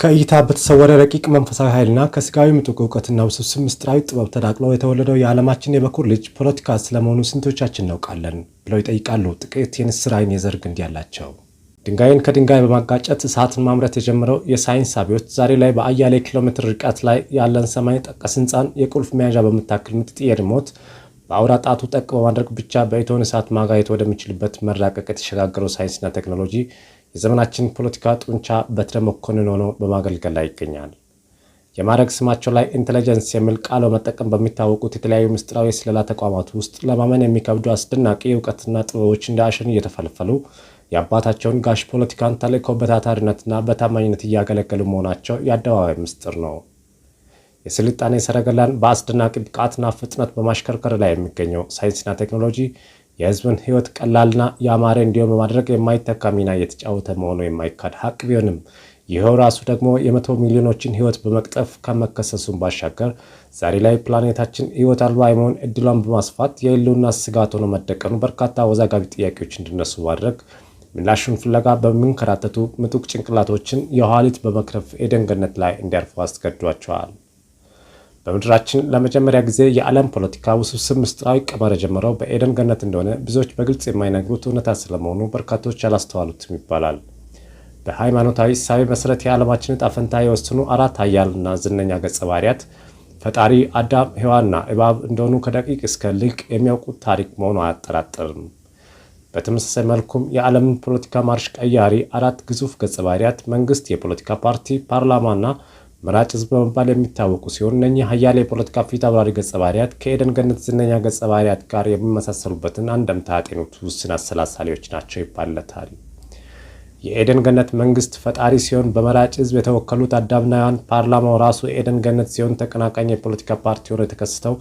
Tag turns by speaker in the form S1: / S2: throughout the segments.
S1: ከእይታ በተሰወረ ረቂቅ መንፈሳዊ ኃይልና ከስጋዊ ምጡቅ እውቀትና ውስብስብ ምስጢራዊ ጥበብ ተዳቅሎ የተወለደው የዓለማችን የበኩር ልጅ ፖለቲካ ስለመሆኑ ስንቶቻችን እናውቃለን? ብለው ይጠይቃሉ ጥቂት የንስር አይን የዘር ግንድ ያላቸው። ድንጋይን ከድንጋይ በማጋጨት እሳትን ማምረት የጀመረው የሳይንስ አብዮት ዛሬ ላይ በአያሌ ኪሎ ሜትር ርቀት ላይ ያለን ሰማይ ጠቀስ ህንፃን የቁልፍ መያዣ በምታክል ምጥጥዬ remote በአውራ ጣቱ ጠቅ በማድረግ ብቻ በእቶን እሳት ማጋየት ወደሚችልበት መራቀቅ የተሸጋገረው ሳይንስና ቴክኖሎጂ የዘመናችን ፖለቲካ ጡንቻ በትረ መኮንን ሆኖ በማገልገል ላይ ይገኛል። የማዕረግ ስማቸው ላይ intelligence የሚል ቃል በመጠቀም በሚታወቁት የተለያዩ ምስጢራዊ የስለላ ተቋማት ውስጥ ለማመን የሚከብዱ አስደናቂ እውቀትና ጥበቦች እንደ አሸን እየተፈለፈሉ የአባታቸውን ጋሽ ፖለቲካን ተልዕኮ በታታሪነትና በታማኝነት እያገለገሉ መሆናቸው የአደባባይ ምስጢር ነው። የስልጣኔ ሰረገላን በአስደናቂ ብቃትና ፍጥነት በማሽከርከር ላይ የሚገኘው ሳይንስና ቴክኖሎጂ የሕዝብን ሕይወት ቀላልና ያማረ እንዲሆን በማድረግ የማይተካ ሚና እየተጫወተ መሆኑ የማይካድ ሀቅ ቢሆንም፣ ይኸው ራሱ ደግሞ የ100 ሚሊዮኖችን ሕይወት በመቅጠፍ ከመከሰሱን ባሻገር ዛሬ ላይ ፕላኔታችን ሕይወት አልባ የመሆን እድሏን በማስፋት የህልውና ስጋት ሆኖ መደቀኑ በርካታ አወዛጋቢ ጥያቄዎች እንዲነሱ ማድረግ ምላሹን ፍለጋ በሚንከራተቱ ምጡቅ ጭንቅላቶችን የኋሊት በመክረፍ ኤደን ገነት ላይ እንዲያርፉ አስገድዷቸዋል። በምድራችን ለመጀመሪያ ጊዜ የዓለም ፖለቲካ ውስብስብ ምስጢራዊ ቀመር የጀመረው በኤደን ገነት እንደሆነ ብዙዎች በግልጽ የማይነግሩት እውነታ ስለመሆኑ በርካቶች ያላስተዋሉትም ይባላል። በሃይማኖታዊ እሳቤ መሰረት የዓለማችን ዕጣ ፈንታ የወሰኑ አራት ኃያልና ዝነኛ ገጸ ባህሪያት ፈጣሪ፣ አዳም፣ ሔዋንና እባብ እንደሆኑ ከደቂቅ እስከ ሊቅ የሚያውቁት ታሪክ መሆኑ አያጠራጥርም። በተመሳሳይ መልኩም የዓለምን ፖለቲካ ማርሽ ቀያሪ አራት ግዙፍ ገጸ ባህሪያት መንግስት፣ የፖለቲካ ፓርቲ፣ ፓርላማና መራጭ ህዝብ በመባል የሚታወቁ ሲሆን፣ እነኚህ ሀያል የፖለቲካ ፊት አውራሪ ገጸ ባህሪያት ከኤደን ገነት ዝነኛ ገጸ ባህሪያት ጋር የሚመሳሰሉበትን አንደምታ ያጤኑት ውስን አሰላሳሪዎች ናቸው ይባልለታል። የኤደን ገነት መንግስት ፈጣሪ ሲሆን፣ በመራጭ ህዝብ የተወከሉት አዳምና ሔዋን፣ ፓርላማው ራሱ የኤደን ገነት ሲሆን፣ ተቀናቃኝ የፖለቲካ ፓርቲ ሆኖ የተከሰተው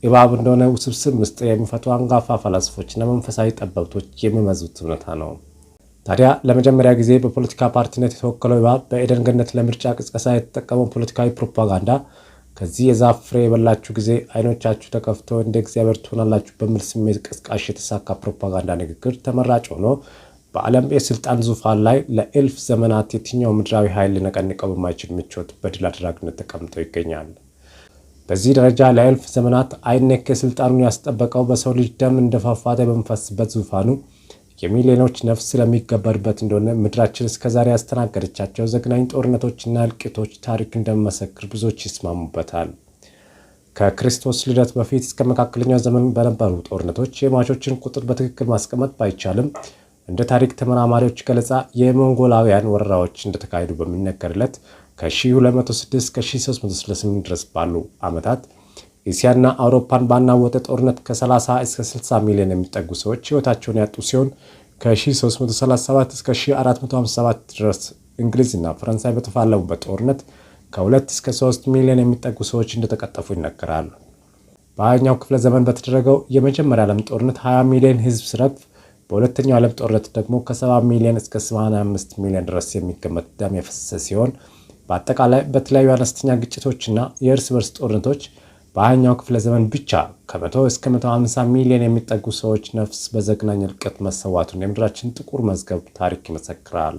S1: እባብ እንደሆነ ውስብስብ ምስጢር የሚፈቱ አንጋፋ ፈላስፎችና መንፈሳዊ ጠበብቶች የሚመዙት እውነታ ነው። ታዲያ ለመጀመሪያ ጊዜ በፖለቲካ ፓርቲነት የተወከለው እባብ በኤደን ገነት ለምርጫ ቅስቀሳ የተጠቀመው ፖለቲካዊ ፕሮፓጋንዳ ከዚህ የዛፍ ፍሬ የበላችሁ ጊዜ አይኖቻችሁ ተከፍቶ እንደ እግዚአብሔር ትሆናላችሁ በሚል ስሜት ቀስቃሽ የተሳካ ፕሮፓጋንዳ ንግግር ተመራጭ ሆኖ በዓለም የስልጣን ዙፋን ላይ ለእልፍ ዘመናት የትኛው ምድራዊ ኃይል ሊነቀንቀው በማይችል ምቾት በድል አድራጊነት ተቀምጦ ይገኛል። በዚህ ደረጃ ለእልፍ ዘመናት አይነኬ ስልጣኑን ያስጠበቀው በሰው ልጅ ደም እንደ ፏፏቴ በሚፈስበት ዙፋኑ የሚሊዮኖች ነፍስ ስለሚገበርበት እንደሆነ ምድራችን እስከዛሬ ያስተናገደቻቸው ዘግናኝ ጦርነቶችና እልቂቶች ታሪክ እንደሚመሰክር ብዙዎች ይስማሙበታል። ከክርስቶስ ልደት በፊት እስከ መካከለኛው ዘመን በነበሩ ጦርነቶች የሟቾችን ቁጥር በትክክል ማስቀመጥ ባይቻልም፣ እንደ ታሪክ ተመራማሪዎች ገለጻ የሞንጎላውያን ወረራዎች እንደተካሄዱ በሚነገርለት ከ1206 እስከ 1368 ድረስ ባሉ ዓመታት እስያና አውሮፓን ባናወጠ ጦርነት ከ30 እስከ 60 ሚሊዮን የሚጠጉ ሰዎች ሕይወታቸውን ያጡ ሲሆን፣ ከ1337 እስከ 1457 ድረስ እንግሊዝና ፈረንሳይ በተፋለሙበት ጦርነት ከ2 እስከ 3 ሚሊዮን የሚጠጉ ሰዎች እንደተቀጠፉ ይነገራል። በ20ኛው ክፍለ ዘመን በተደረገው የመጀመሪያ ዓለም ጦርነት 20 ሚሊዮን ሕዝብ ሲረግፍ፣ በሁለተኛው ዓለም ጦርነት ደግሞ ከ70 ሚሊዮን እስከ 85 ሚሊዮን ድረስ የሚገመት ደም የፈሰሰ ሲሆን፣ በአጠቃላይ በተለያዩ አነስተኛ ግጭቶችና የእርስ በርስ ጦርነቶች በ20ኛው ክፍለ ዘመን ብቻ ከ100 እስከ 150 ሚሊዮን የሚጠጉ ሰዎች ነፍስ በዘግናኝ እልቂት መሰዋቱን የምድራችን ጥቁር መዝገብ ታሪክ ይመሰክራል።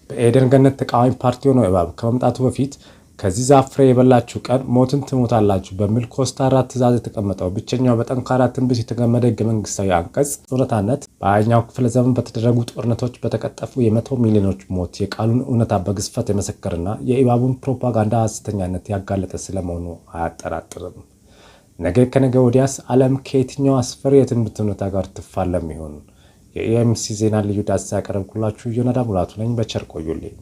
S1: በኤደን ገነት ተቃዋሚ ፓርቲ ሆኖ እባብ ከመምጣቱ በፊት ከዚህ ዛፍ ፍሬ የበላችሁ ቀን ሞትን ትሞታላችሁ በሚል ኮስታራ ትእዛዝ የተቀመጠው ብቸኛው በጠንካራ ትንቢት የተገመደ ህገ መንግስታዊ አንቀጽ እውነታነት በ20ኛው ክፍለ ዘመን በተደረጉ ጦርነቶች በተቀጠፉ የ100 ሚሊዮኖች ሞት የቃሉን እውነታ በግዝፈት የመሰከረና የእባቡን ፕሮፓጋንዳ ሐሰተኛነት ያጋለጠ ስለመሆኑ አያጠራጥርም። ነገ ከነገ ወዲያስ ዓለም ከየትኛው አስፈሪ የትንቢት እውነታ ጋር ትፋለም ይሆን? የኢኤምሲ ዜና ልዩ ዳሰሳ ያቀረብኩላችሁ ዮናዳ ሙላቱ ነኝ። በቸር ቆዩልኝ።